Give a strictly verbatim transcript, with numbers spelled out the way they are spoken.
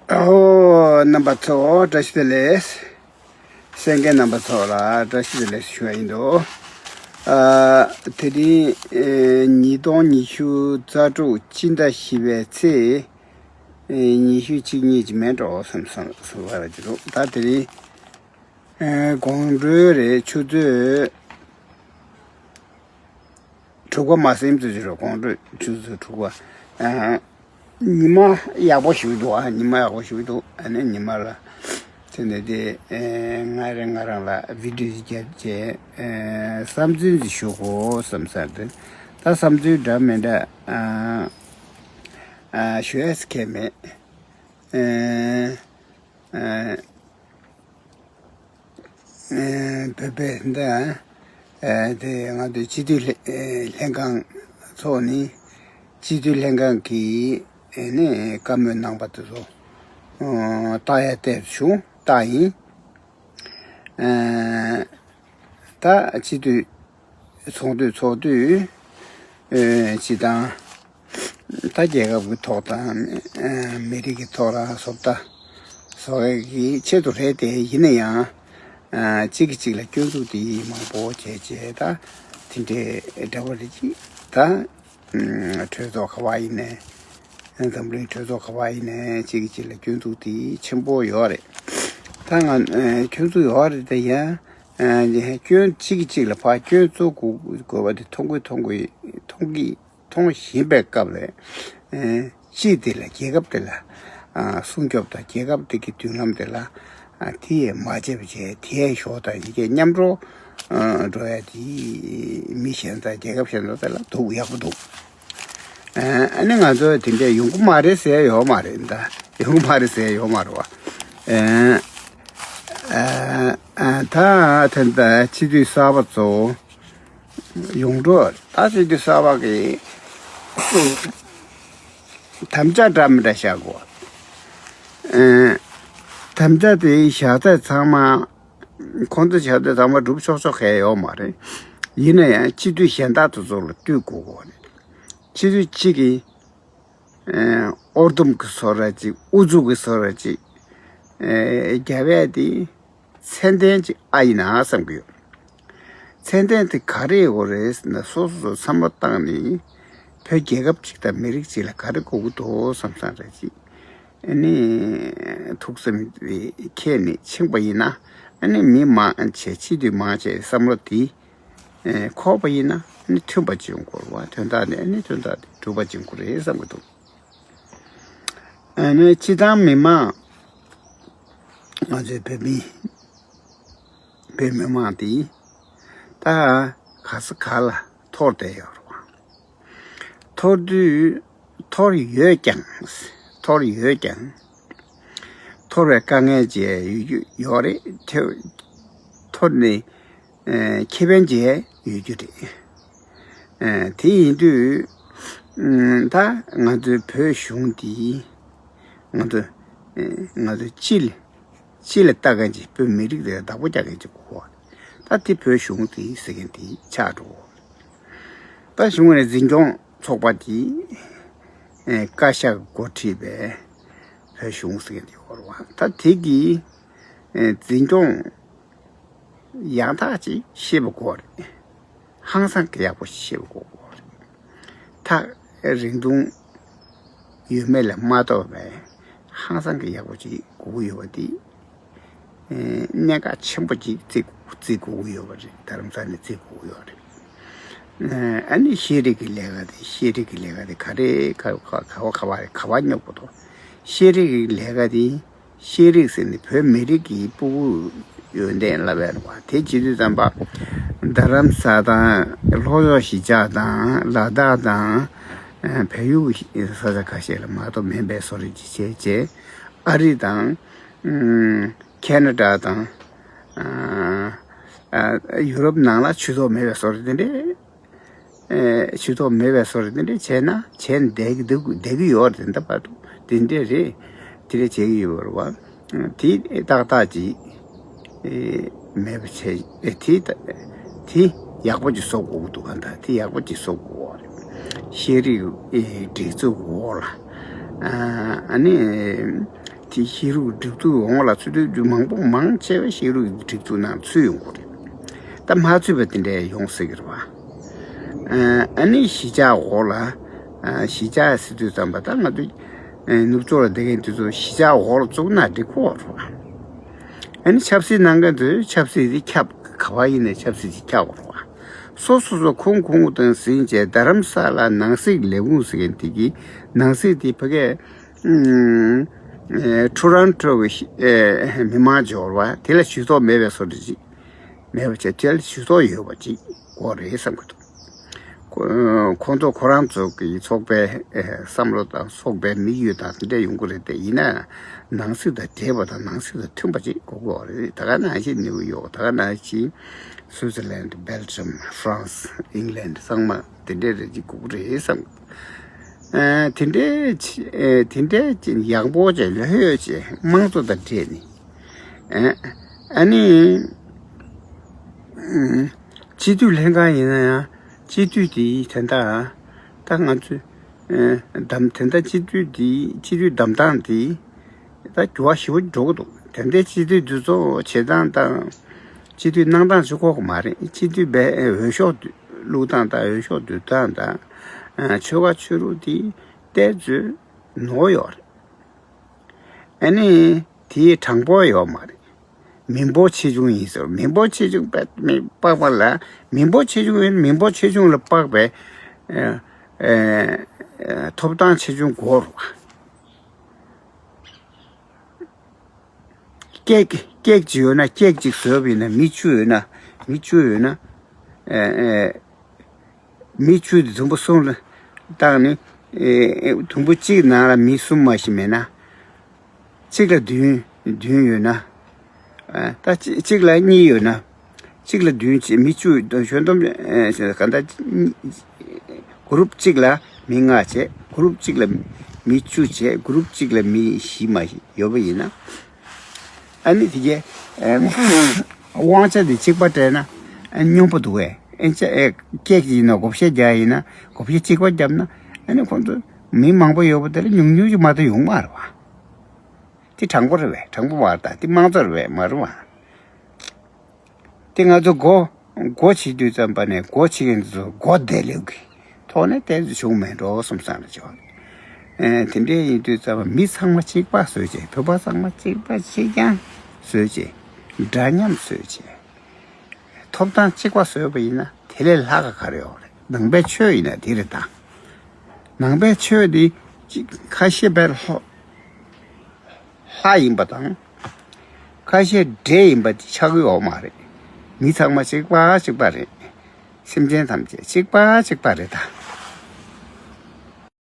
ཨོ། རྣམ་པ་ཚོ་བཀྲ་ཤིས་བདེ་ལེགས། གསན་མཁན་རྣམ་པ་ཚོ་ལ་བཀྲ་ཤིས་བདེ་ལེགས་ཞུ་བ་ཡིན་འདུག་ཨ། དེ་རིང་ཨེ་ཉིས་སྟོང་ཉི་ཤུ་རྩ་དྲུག་སྤྱི་ཟླ་བཞི་པའི་ཚེས་ཨེ་ཉི་ཤུ་གཅིག་གཉིས་ཀྱི་མེ་འགྲོ་བསམ་བསམ་བསམ་པ་རེད་འདུག་ད་དེ་རིང་ཨེ་དགོང་དྲོ་རེད། ཆུ་ཚོད་དྲུག་པ་མ་ཟིན་ཙམ་ཞིག་རེད། དགོང་དྲོ་ཆུ་ཚོད་དྲུག་པ། ཨ། ཉི་མ་ཡག་པོ་ཞིག་འདུག་ཨ། ཉི་མ་ཡག་པོ་ཞིག་འདུག་ཨ་ནི་ཉི་མ་ལ་དེ་ནས་དེ་ཨེ་ང་རང་ང་རང་ལ་བི་ཌིའོ་ཞིག་བརྒྱབ་བྱས་ཨེ་བསམ་ཚུལ་ཞིག་ཞུ་དགོས་བསམ་ས་དེ། ད་བསམ་ཚུལ་འདྲ་མི་འདྲ་ཨ་ཨ་ཞུ་ཡས་ཁེལ་མེད། ཨེ་ཨེ། ཨེ་བོད་པའི་འདི་ཨེ་དེ་ང་ཚོའི་སྤྱི་འཐུས་ལྷན་ཨེ་ལྷན་ཁང་ཚོགས་ནི་སྤྱི་འཐུས་ལྷན་ཁང་གིས་ཨེ་ནས་བཀའ་མོལ་གནང་པ་དེ་ཚོ་ཨོ་ལྟ་ཡ་བལྟས་བྱུང་ལྟ་ཡིན། ཨེ་ད་སྤྱི་འཐུས་ཚོགས་འདུ་ཚོགས་དུས་ཨེ་སྤྱི་བཏང་ད་རྒྱལ་ཁབ་ཀྱི་ཐོག་དང་ཨེ་མི་རིགས་ཀྱི་ཐོག་ལ་བཟོ་ལྟ་བཟོ་ཡས་ཀྱི་ཆེད་དུ་རེད་དེ། ཡིན་ན་ཡང་ཨེ་གཅིག་གིས་གཅིག་ལ་སྐྱོན་འཛུགས་དེ་མང་པོ་བྱས་བྱས་ད་དེ་འདྲའི་འདྲ་པོ་རེད། ཅིག་ད་གྲོས་ཚོགས་ག་པར་ཡིན་ནའི་འཛམ་གླིང་གྲོས་ཚོགས་ག་པར་ཡིན་ནའི་གཅིག་གིས་གཅིག་ལ་སྐྱོན་འཛུགས་དེ་ཆེན་པོ་ཡོད་རེད། ད་ང་ཨེ་སྐྱོན་འཛུགས་ཡོད་རེད་དེ། ཡང་ཨེ་སྐྱོན་གཅིག་གིས་གཅིག་ལ་ཕར་སྐྱོན་འཛུགས་དགོས་པ་དེ་མཐོང་གི་མཐོང་གི་མཐོང་གི་མཐོང་བཞིན་པའི་སྐབས་ལ་ཨེ་སྤྱི་དེ་ལ་རྒྱལ་ཁབ་དེ་ལ་ཨ་སྲུང་སྐྱོབ་དང་རྒྱལ་ཁབ་དེ་གི་མདུན་ལམ་དེ་ལ་ཨ་དེ་ཡས་མ་བྱས་པ་བྱས། དེ་ཡས་ཞོག་དང་ཡི་གེ་མཉམ་འགྲོ་ཨ་འགྲོ་ཡ་དེ་མི་གཞན་དང་རྒྱལ་ཁབ་གཞན་དག་དེ་ལ་སྡུག་ཡག་པོ་འདུག་ཨ་ནི་ང་ཚོ་དེ་འདྲས་ཡོང་གི་མ་རེད་ཟེར་ཡོད་མ་རེད། ད་ཡོང་གི་མ་རེད་ཟེར་ཡོད་མ་རེད་བ། ཨ་ཨ་ད་ད་ལྟ་སྤྱི་འཐུས་གསར་པ་ཚོ་ཡོང་འགྲོ། ད་སྤྱི་འཐུས་གསར་པ་གི་དམ་བཅའ་འདྲ་མི་འདྲ་བཞག་དགོས། ཨ་དམ་བཅའ་དེ་བཞག་ཚད་ཚང་མ་ཁོང་ཚོ་བཞག་ཚད་ཚང་མ་འགྲུབ་ཆོག་ཆོག་གང་ཡོད་མ་རེད། ཡིན་ན་ཡང་སྤྱི་འཐུས་གཞན་དག་དེ་ཚོ་ལ་བསྟུན་དགོས་དགོས་རེད། སྤྱི་འཐུས་གཅིག་གིས་ཨེ་ཨོར་དུམ་གྱི་བཟོ་འདྲ་ཅིག་ཨུ་ཚུགས་ཀྱི་བཟོ་འདྲ་ཅིག་ཨེ་རྒྱབ་ཡས་དེ་ཚད་ལྡན་ཅིག་ཨ་ཡིན་ན་བསམ་གྱི་ཡོད། ཚད་ལྡན་དེ་ག་རེ་ཡོད་རེད་ཟེར་ན། སོ་སོ་སོ་བསམ་བློ་བཏང་ནས་བོད་རྒྱལ་ཁབ་ཅིག་དང་མི་རིགས་ཅིག་ལ་ག་རེ་དགོས་ཀྱི་འདུག་བསམ་བསམ་འདྲ་ཅིག་ཨ་ནི་ཐུགས་བསམ་ཁྱེར་ནས་ཕྱིན་པ་ཡིན་ན། ཨ་ནི་མི་མང་ཆེ་སྤྱི་འཐུས་མང་ཆེ་བསམ་བློ་དེ་ཨེ་འཁོར་བ་ཡིན་ན་ཨ་ནི་མཐུན་པ་བྱུང་དགོས་རེད་བ། དོན་དག་ནི་ཨ་ནི་དོན་དག་དེ་འགྲུབ་པ་བྱུང་དགོས་རེད་བསམ་གྱི་འདུག་ཨ་ནི་སྤྱི་བཏང་མི་མང་ང་ཚོའི་བོད་མི་བོད་མི་མང་དེ་ད་ག་ས་ག་ལ་འཐོར་བསྡད་ཡོད་རེད་བ། འཐོར་དུས་འཐོར་ཡོད་ཀྱང་། འཐོར་ཡོད་ཀྱང་། འཐོར་བའི་དཀའ་ངལ་ཅིག་ཡོད་རྒྱུ་ཡོད་རེད། ཐེ་འཐོར་ནས་ཨེ་ཁེ་ཕན་ཅིག་ཡོད་རྒྱུ་རེད། ཨེ་དེ་ཡིན་དུས་ཨམ་ད་ང་ཚོའི་བོད་གཞུང་འདི་ང་ཚོ་ཨེ་ང་ཚོ་སྤྱི་ལ་སྤྱི་ལ་ལྟ་མཁན་ཅིག་བོད་མི་རིགས་དེ་ལ་བདག་པོ་རྒྱག་མཁན་ཅིག་དགོས་པ། ད་དེ་བོད་གཞུང་དེ་ཟེར་མཁན་དེ་ཆགས་འགྲོ། ད་གཞུང་ནས་འཛིན་སྐྱོང་ཚོགས་པ་དེ་ཨེ་བཀའ་ཤག་འགོ་ཁྲིད་པའི་བོད་གཞུང་ཟེར་མཁན་དེ་ཡོད་རེད་བ། ད་དེ་གི་ཨེ་འཛིན་སྐྱོང་ཡང་དག་ཅིག་ཤེས་པ་དགོས་རེད། ཧང་སང་གི་ཡག་པོ་ཤེས་པ་དགོས་རེད། ཐག་རིང་ཐུང་ཡོད་མེད་ལ་མ་ལྟོས་པའི་ཧང་སང་གི་ཡག་པོ་ཅིག་དགོས་ཀྱི་ཡོད་པ་དེ་ཨེ་གནད་འགག་ཆེན་པོ་ཅིག་བརྩི་བརྩི་དགོས་ཀྱི་ཡོད་པ་རེད། རྡ་རམ་ས་ལ་ནས་བརྩི་དགོས་ཀྱི་ཡོད་རེད། ཨ་ནི་ཤེས་རིག་གི་ལས་ཀ་དེ། ཤེས་རིག་གི་ལས་ཀ་དེ་ག་རེ་ག་ག་ག་བ་ག་བ་རེད། ག་བ་སྙོབ་དགོས་འདུག་ཤེས་རིག་གི་ལས་ཀ་དེ། ཤེས་རིག་ཟེར་ནས་བོད་མི་རིགས་ཀྱི་སྤུ་གུ་ཡོན་ཏན་ལབ་ཡ་རེད་བ། དེ་བྱེད་དུས་ཙམ་པ་རྡ་རམ་ས་དང་ལྷོ་ཕྱོགས་གཞིས་ཆགས་དང་ལ་དྭགས་དང་ཨ་བལ་ཡུལ་གྱི་ས་ཆ་ཁ་ཤས་ལ་མ་གཏོགས་མིན་པའི་བཟོ་འདྲ་ཅིག་བྱས་བྱས། ཨ་རི་དང་ཨ་ཁེ་ན་ཌ་དང་ཨ་ཨ་ཡུ་རོབ་ནང་ལ་ཇུས་གཏོགས་མེད་པའི་བཟོ་འདྲ་དེ་འདྲས། ཨེ་ཇུས་གཏོགས་མེད་པའི་བཟོ་འདྲ་དེ་འདྲས་བྱས་ན་བྱས་ནས་བསྡད་ཀྱི་འདུག་བསྡད་ཀྱི་ཡོད་རེད། ད་བར་དུ་དེ་འདྲས་རེད། དེ་འདྲས་བྱེད་ཀྱི་ཡོད་རེད་བ། དེ་ཏག་ཏག་ཅིག་ཨེ་མེད་པ་བྱས། ཨེ་དེ་ད་དེ་ཡག་པོ་ཅིག་བཟོ་དགོས་ཀྱི་འདུག་ཨ་ད་དེ་ཡག་པོ་ཅིག་བཟོ་དགོས་རེད། ཤེས་རིག་ཨེ་སྒྲིག་འཛུགས་འོག་ལ་ཨ་ཨ་ནི་ དེ་ཤེས་རིག་སྒྲིག་འཛུགས་འོང་ལ་ཚུད་དུས་མང་པོ་མང་ཆེ་བ་ཤེས་རིག་སྒྲིག་འཛུགས་ནང་ཚུད་ཡོང་གི་རེད། ད་མ་ཚུད་པ་དེ་འདྲ་ཡོང་སྲིད་ཀྱི་རེད་བ། ཨ་ནི་གཞིས་ཆགས་འོག་ལ་གཞིས་ཆགས་ཟེར་དུས་ཙམ་པ་ད་ང་ཚོ་ནུབ་ཕྱོགས་ལ་བསྡད་མཁན་དེ་ཚོ་གཞིས་ཆགས་འོག་ལ་བཙུགས་ན་འགྲིག་གི་རེད་བ། ཨ་ནི་ཆབ་སྲིད་གནང་མཁན་ཚོས་ཆབ་སྲིད་དེ་ཁྱབ་ག་བ་ཡིན་ནའི་ཆབ་སྲིད་དེ་ཁྱབ་དགོས་རེད་བ། སོ་སོ་སོ་ཁོང་ཁོང་དང་ཟིན་བྱས་རྡ་རམ་ས་ལ་ནང་སྲིད་ལས་ཁུངས་ཟེར་མཁན་དེ་གི་ནང་སྲིད་དེ་ཕ་གིའི་ཊོ་རོན་ཊོ་གི་མི་མང་འབྱོར་བ་དེ་ལ་ཇུས་གཏོགས་མེད་པའི་བཟོ་འདྲ་ཅིག་མེད་པ་བྱས་དེ་ལ་ཇུས་གཏོགས་ཡོད་པ་ཅིག་དགོས་རེད་བསམ་གི་འདུག་ཁོ- ཁོང་ཚོ་ཁོ་རང་ཚོ་གི་ཚོགས་པའི་ཨེ་བསམ་བློ་དང་ཚོགས་པའི་དམིགས་ཡུལ་དང་དེ་འདྲ་ཡོང་གི་རེད་དེ། ཡིན་ན་ནང་སྲིད་དང་འབྲེལ་བ་དང་ནང་སྲིད་དང་མཐུན་པ་ཅིག་དགོས་ཀྱི་རེད། ད་ག་ནང་བཞིན་ནིའུ་ཡོག་ད་ག་ནང་བཞིན་སུའུ་ཙི་ལན། སྦེལ་ཇམ། ཧྥ་རན་སི། ཨིང་ལན། ཚང་མ་དེ་འདྲ་རེད་ཅིག་དགོས་ཀྱི་རེད་བསམ། ཨ་དེ་འདྲ་ཅི- ཨེ་དེ་འདྲ་ཅི་ཡག་པོ་བྱས་ལོ་ཧེ་ཡོད་བྱས་དམངས་གཙོ་དང་འབྲེལ་ནས། ཨ་ཨ་ནི། སྤྱི་འཐུས་ལྷན་ཁང་ཡིན་ན་ཡང་སྤྱི་འཐུས་དེ་དེ་འདྲ་ད་ང་ཚོས་ཨེ་བདམས་དེ་འདྲ་སྤྱི་འཐུས་དེ་སྤྱི་འཐུས་བདམས་སྟངས་དེ་ད་འགྱུར་བ་ཞེ་པོ་འགྲོ་གི་འདུག་དེ་འདྲའི་སྤྱི་འཐུས་འདུ་ཚོགས་བྱེད་སྟངས་དང་སྤྱི་འཐུས་གནང་སྟངས་ཅིག་ཁོག་གི་མ་རེད། སྤྱི་འཐུས་པའི་འོས་ཤོག་བླུག་སྟངས་དང་འོས་ཤོག་བསྡུ་སྟངས་དང་ཆོལ་ཁ་ཆོས་ལུགས་དེ་ཏོག་ཙམ་ནོར་ཡོད་རེད། ཨ་ནི་དེའི་གྲངས་འབོར་ཡོད་མ་རེད། མི་འབོར་ཆེ་ཆུང་ཡིན་ཟེར། མི་འབོར་ཆེ་ཆུང་དཔག་པ་ལ་མི་འབོར་ཆེ་ཆུང་ཡིན། མི་འབོར་ཆེ་ཆུང་ལ་དཔག་པའི་ཨ་ཨ་ཐོབ་ཐང་ཆེ་ཆུང་དགོས་རེད་བ། ཀེག་ཀེག་ཅིག་ཡོད་ན་ཀེག་ཅིག་བཟོས་པ་ཡིན་ན་མི་བཅུ་ཡོད་ན་མི་བཅུ་ཡོད་ན་ཨ་ཨ། མི་བཅུ་དེ་དུམ་བུ་གསུམ་ལ་བཏང་ནས་ཨེ་ཨེ་དུམ་བུ་གཅིག་ནང་ལ་མི་གསུམ་མ་ཞིག་མེད་ན། གཅིག་ལ་བདུན་བདུན་ཡོད་ན། ཨ་ད་གཅིག་གཅིག་ལ་གཉིས་ཡོད་ན། གཅིག་ལ་བདུན་བྱས་མི་བཅུ་ཞོན་དུམ་ཨེ་ག་འདྲ་གུ་རུབ་གཅིག་ལ་མི་ལྔ་བྱས། གུ་རུབ་གཅིག་ལ་མི་བཅུ་བྱས། གུ་རུབ་གཅིག་ལ་མི་བཞི་མ་ཞིག་ཡོད་པ་ཡིན་ན། ཨ་ནི་དེ་གའི་ཨེ་དབང་ཆ་དེ་གཅིག་པ་སྤྲད་ན་ཨ་སྙོམས་པོ་འདུག་གས། ཨེ་ཅེ་ཨེ་ཀེག་ཡིན་ན་བགོ་བཤའ་རྒྱག་ཡིན་ན་བགོ་བཤའ་གཅིག་པ་བརྒྱབ་ན་ཨ་ནི་ཁོང་ཚོ་མི་མང་པོ་ཡོད་པ་དེ་ལ་ཉུང་ཉུང་ཅིག་མ་གཏོགས་ཡོང་མ་རེད་བ། དེ་དྲང་པོ་རེད་བས། དྲང་པོ་མ་རེད་ད། དེ་དམངས་གཙོ་རེད་བས་མ་རེད་བ། དེ་ང་ཚོ་སྒོ་སྒོ་ཕྱེ་དུས་ཙམ་པ་ནས་སྒོ་ཕྱེ་མཁན་ཚོ་སྒོ་བདེ་ལེགས་ཀྱི་ཐོག་ནས་ཏོག་ཙམ་བྱུང་མེད་འགྲོ་བསམ་བསམ་རེ་བྱུང་། ཨེ་དེ་འདྲའི་ཡིན་དུས་ཙམ་པ་མི་ཚང་མ་གཅིག་པ་བཟོས་བྱས། བོད་པ་ཚང་མ་གཅིག་པ་གཅིག་རྐྱང་བཟོས་བྱས། འདྲ་མཉམ་བཟོས་བྱས། ཐོབ་ཐང་གཅིག་པ་བཟོས་པ་ཡིན་ན་དེ་ལས་ལྷག་ག་ག་རེ་ཡོད་རེད། ནང་པའི་ཆོས་ཡིན་ན་དེ་རེད་ད། ནང་པའི་ཆོས་འདི་གཅིག་ཁ་ཤས་པའི་ལྷོ་ལྷ་ཡིན་པ་དང་། ཁ་ཤས་འདྲེ་ཡིན་པ་དེ་ཆགས་ཀྱི་ཡོད་མ་རེད། མི་ཚང་མ་གཅིག་པ་གཅིག་པ་རེད། སེམས་ཅན་ཐམས་ཅད་གཅིག་པ་གཅིག་པ་རེད་ད།